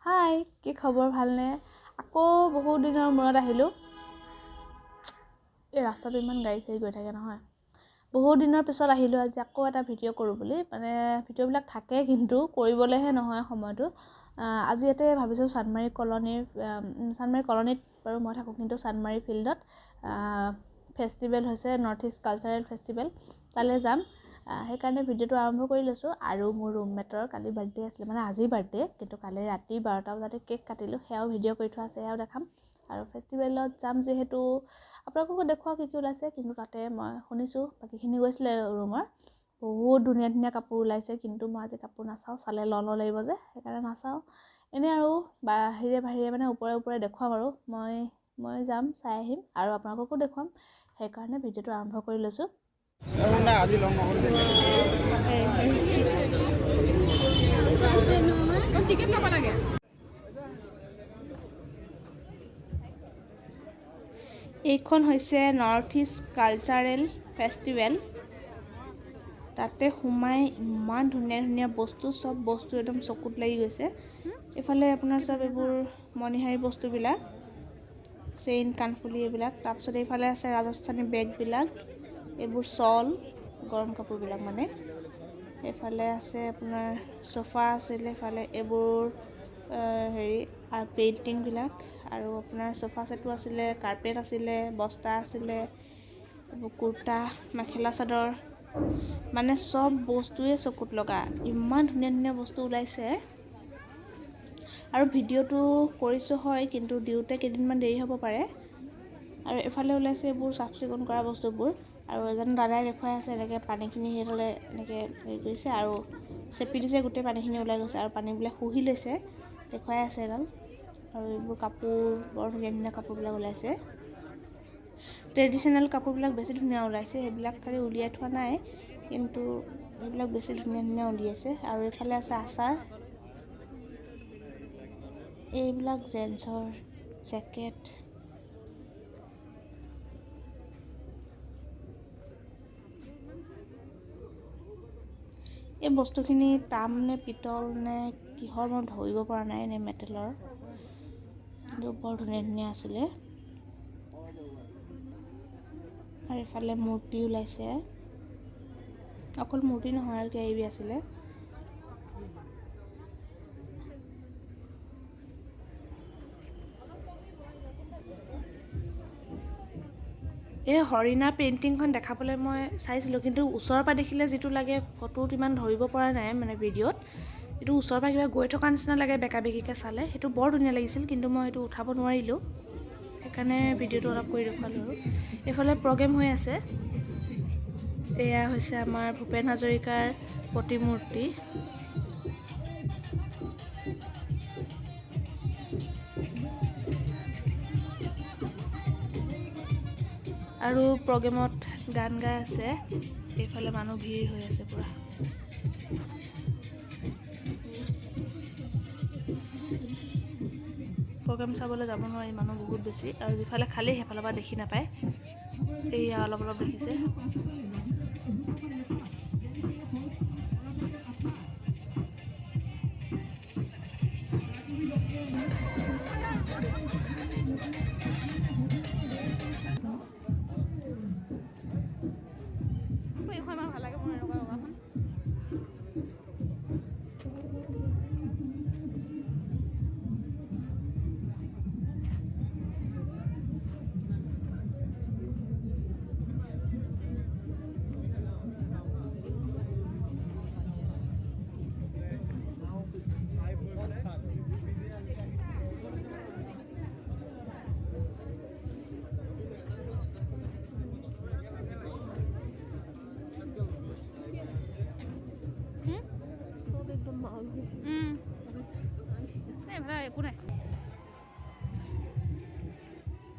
হাই, কি খবৰ, ভালনে? আকৌ বহুত দিনৰ মূৰত আহিলোঁ। এই ৰাস্তাটো ইমান গাড়ী চাড়ী গৈ থাকে নহয়। বহুত দিনৰ পিছত আহিলোঁ আজি আকৌ এটা ভিডিঅ' কৰোঁ বুলি। মানে ভিডিঅ'বিলাক থাকে কিন্তু কৰিবলৈহে নহয় সময়টো। আজি ইয়াতে ভাবিছোঁ চান্দমাৰী কলনীৰ, চান্দমাৰী কলনীত বাৰু মই থাকোঁ, কিন্তু চান্দমাৰী ফিল্ডত ফেষ্টিভেল হৈছে, নৰ্থ ইষ্ট কালচাৰেল ফেষ্টিভেল, তালৈ যাম। সেইকাৰণে ভিডিঅ'টো আৰম্ভ কৰি লৈছোঁ। আৰু মোৰ ৰুমমেটৰ কালি বাৰ্থডে আছিলে, মানে আজি বাৰ্থডে, কিন্তু কালি ৰাতি 12টা বজাতে কেক কাটিলোঁ, সেয়াও ভিডিঅ' কৰি থোৱা আছে, সেয়াও দেখাম। আৰু ফেষ্টিভেলত যাম যিহেতু আপোনালোককো দেখুৱাওঁ কি কি ওলাইছে। কিন্তু তাতে মই শুনিছোঁ বাকীখিনি গৈছিলে ৰুমৰ, বহুত ধুনীয়া ধুনীয়া কাপোৰ ওলাইছে, কিন্তু মই আজি কাপোৰ নাচাওঁ, চালে ল ল লাগিব যে, সেইকাৰণে নাচাওঁ। এনেই আৰু বাহিৰে বাহিৰে মানে ওপৰে ওপৰে দেখুৱাম আৰু মই যাম, চাই আহিম আৰু আপোনালোককো দেখুৱাম, সেইকাৰণে ভিডিঅ'টো আৰম্ভ কৰি লৈছোঁ। এইখন হৈছে নৰ্থ ইষ্ট কালচাৰেল ফেষ্টিভেল। তাতে সোমাই ইমান ধুনীয়া ধুনীয়া বস্তু, চব বস্তু একদম চকুত লাগি গৈছে। এইফালে আপোনাৰ চব এইবোৰ মণিহাৰী বস্তুবিলাক, চেইন, কাণফুলি এইবিলাক। তাৰপিছত এইফালে আছে ৰাজস্থানী বেগবিলাক, এইবোৰ শ্বল, গৰম কাপোৰবিলাক মানে। এইফালে আছে আপোনাৰ চোফা আছিলে, এইফালে এইবোৰ হেৰি পেইণ্টিংবিলাক। আৰু আপোনাৰ চোফা ছেটো আছিলে, কাৰ্পেট আছিলে, বস্তা আছিলে, এইবোৰ কুৰ্তা, মেখেলা চাদৰ, মানে চব বস্তুৱে চকুত লগা, ইমান ধুনীয়া ধুনীয়া বস্তু ওলাইছে। আৰু ভিডিঅ'টো কৰিছোঁ হয়, কিন্তু দিওঁতে কেইদিনমান দেৰি হ'ব পাৰে। আৰু এইফালে ওলাইছে এইবোৰ চাফ চিকুণ কৰা বস্তুবোৰ। আৰু এজন দাদাই দেখুৱাই আছে, এনেকৈ পানীখিনি সেইফালে এনেকৈ হেৰি কৰিছে আৰু চেপি দিছে, গোটেই পানীখিনি ওলাই গৈছে আৰু পানীবিলাক শুহি লৈছে, দেখুৱাই আছে এডাল। আৰু এইবোৰ কাপোৰ বৰ ধুনীয়া ধুনীয়া কাপোৰবিলাক ওলাইছে, ট্ৰেডিশ্যনেল কাপোৰবিলাক বেছি ধুনীয়া ওলাইছে, সেইবিলাক খালি উলিয়াই থোৱা নাই, কিন্তু সেইবিলাক বেছি ধুনীয়া ধুনীয়া উলিয়াইছে। আৰু এইফালে আছে আচাৰ, এইবিলাক জেন্টছৰ জেকেট। এই বস্তুখিনি তাম নে পিতল নে কিহৰ মই ধৰিব পৰা নাই, নে মেটেলৰ, কিন্তু বৰ ধুনীয়া ধুনীয়া আছিলে। আৰু এইফালে মূৰ্তি ওলাইছে, অকল মূৰ্তি নহয় আৰু কিবা কিবি আছিলে। এই হৰিণা পেইণ্টিংখন দেখাবলৈ মই চাইছিলোঁ, কিন্তু ওচৰৰ পৰা দেখিলে যিটো লাগে ফটোত ইমান ধৰিব পৰা নাই, মানে ভিডিঅ'ত এইটো ওচৰৰ পৰা কিবা গৈ থকা নিচিনা লাগে বেকা বেকিকৈ চালে, সেইটো বৰ ধুনীয়া লাগিছিল, কিন্তু মই সেইটো উঠাব নোৱাৰিলোঁ, সেইকাৰণে ভিডিঅ'টো অলপ কৰি দেখুৱালোঁ। আৰু এইফালে প্ৰগ্ৰেম হৈ আছে। এয়া হৈছে আমাৰ ভূপেন হাজৰিকাৰ প্ৰতিমূৰ্তি। আৰু প্ৰগ্ৰেমত গান গাই আছে, এইফালে মানুহ ভিৰ হৈ আছে পুৰা। প্ৰগ্ৰেম চাবলৈ যাব নোৱাৰি, মানুহ বহুত বেছি, আৰু যিফালে খালী সেইফালৰ পৰা দেখি নাপায়, এইয়া অলপ অলপ দেখিছে।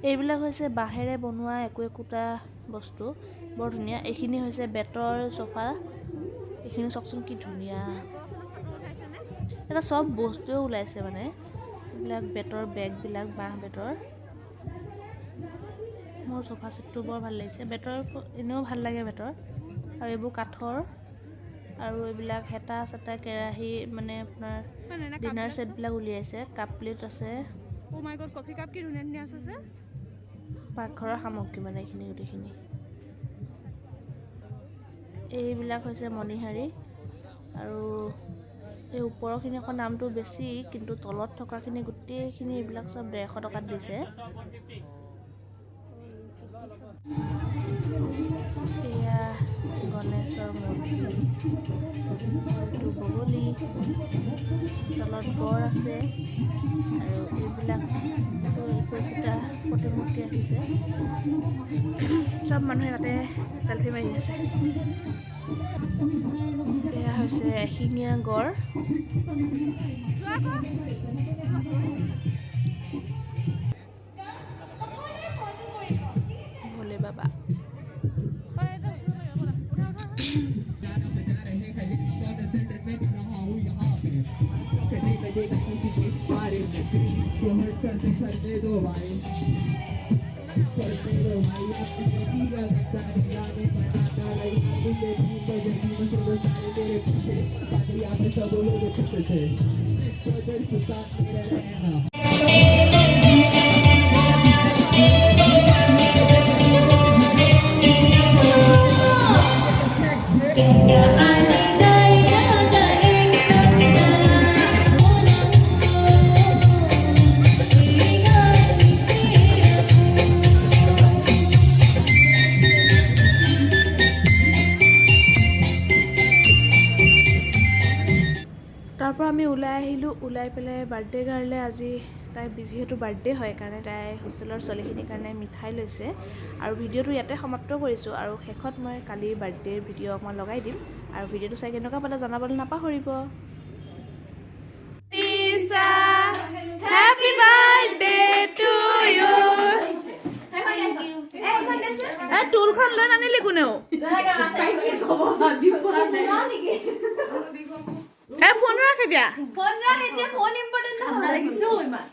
এইবিলাক হৈছে বাঁহেৰে বনোৱা একো একোটা বস্তু, বৰ ধুনীয়া। এইখিনি হৈছে বেতৰ চোফা, এইখিনি চাওকচোন কি ধুনীয়া, এটা চব বস্তুৱে ওলাইছে মানে। এইবিলাক বেতৰ বেগবিলাক, বাঁহ বেতৰ। মোৰ চোফা ছেটটো বৰ ভাল লাগিছে, বেতৰ এনেও ভাল লাগে বেতৰ। আৰু এইবোৰ কাঠৰ। আৰু এইবিলাক হেতা চেতা, কেৰাহী, মানে আপোনাৰ ডিনাৰ ছেটবিলাক উলিয়াইছে। কাপ প্লেট আছে। অ' মাই গড, কফি কাপ কি ধুনীয়া ধুনীয়া আছে। পাকঘৰৰ সামগ্ৰী মানে এইখিনি গোটেইখিনি। এইবিলাক হৈছে মণিহাৰী। আৰু এই ওপৰৰখিনি অকণ দামটো বেছি, কিন্তু তলত থকাখিনি গোটেইখিনি এইবিলাক চব 150 টকাত দিছে। এয়া গণেশৰ মূৰ্তি, এইটো বগলী, তলত গড় আছে। আৰু এইবিলাক একো একোটা প্ৰতিমূৰ্তি ৰাখিছে। চব মানুহে তাতে চেলফি মাৰি আছে। এয়া হৈছে এশিঙীয়া গড়। ভোলে বাবা। তাৰ পৰা আমি ওলাই আহিলোঁ। ওলাই পেলাই বাৰ্থডে গাৰ্লে আজি তাই যিহেতু বাৰ্থডে হয় কাৰণে তাই হোষ্টেলৰ ছোৱালীখিনিৰ কাৰণে মিঠাই লৈছে। আৰু ভিডিঅ'টো ইয়াতে সমাপ্ত কৰিছোঁ। আৰু শেষত মই কালিৰ বাৰ্থডেৰ ভিডিঅ' অকণমান লগাই দিম। আৰু ভিডিঅ'টো চাই কেনেকুৱা পালে জনাবলৈ নাপাহৰিব। Happy birthday to you. এই টুলখন লৈ নানিলি কোনেও? এই ফোন ৰাখ এতিয়া। ফোন ৰাখ এতিয়া, ফোন ইম্পৰ্টেণ্ট নহয়। লাগিছো ইমান।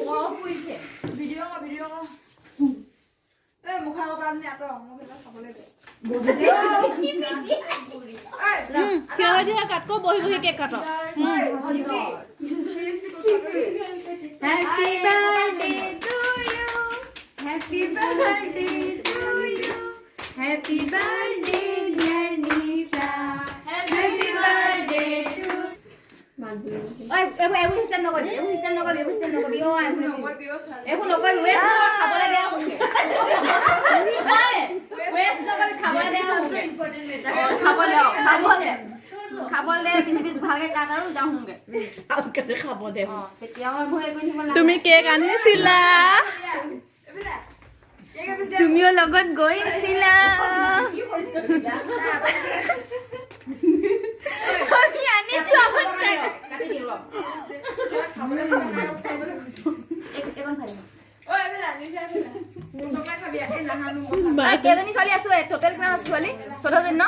বৰফ পৰিছে। ভিডিঅ' কৰ, ভিডিঅ' কৰ। এই মুখৰ আগৰ পৰা আপুনি আঁতৰ, মোক এইবিলাক খাবলৈ দে। থিয় হৈ থিয় কাটকৈ বহি বহি cake cut. Happy birthday to you. Happy birthday to you. Happy birthday, dear Nisa. Happy birthday to. এইবোৰ চিষ্টেম নকৰিবি, এইবোৰ চিষ্টেম নকৰিবি, এইবোৰ চিষ্টেম নকৰিবি। অ' এইবোৰ নকৰিবি। ৱেষ্ট নকৰিবি, খাবলৈ দে। ৱেষ্ট নকৰিবি, খাবলৈ দে। খাবলৈ, খাবলৈ, খাবলৈ। পিছে পিছে ভালকে কাট আৰু যাওঁগে। খাব দে। তেতিয়া মই ভয় কৰি থাকিব নালাগে। তুমি কেক আনিছিলা, তুমিও লগত গৈছিলা। আমি আনিছো। কাটি দিওঁ ৰ। এইকণ খাই দিম। কেইজনী ছোৱালী আছো? টোটেল কিমান আছো ছোৱালী? 14জনী ন?